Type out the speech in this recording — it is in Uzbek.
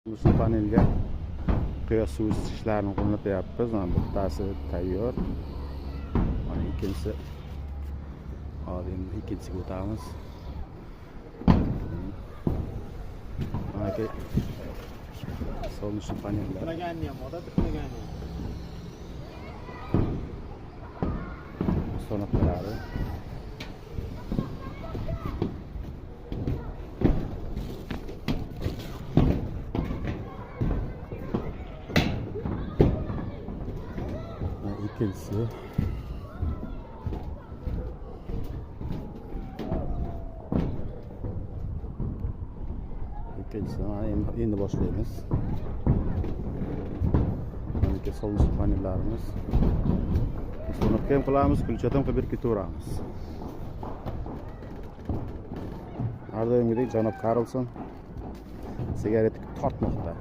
Shu panelga quyosh suv isitgichlarini o'rnatyapmiz. Mana bittasi tayyor. Mana ikkinchisi. Hozir endi ikkinchisiga o'tamiz. Mana aka солнечный panellar. Bitmaganini ham oda, bitmaganini ham. Установкалari. Mana ikkinchisi. Ikkinchisi mana endi boshlaymiz. Mana солнечный panellarimiz. Установка ham qilamiz, включать ham qilib berib ketaveramiz. Har doimgidek janob Karlson sigaret tortmoqda.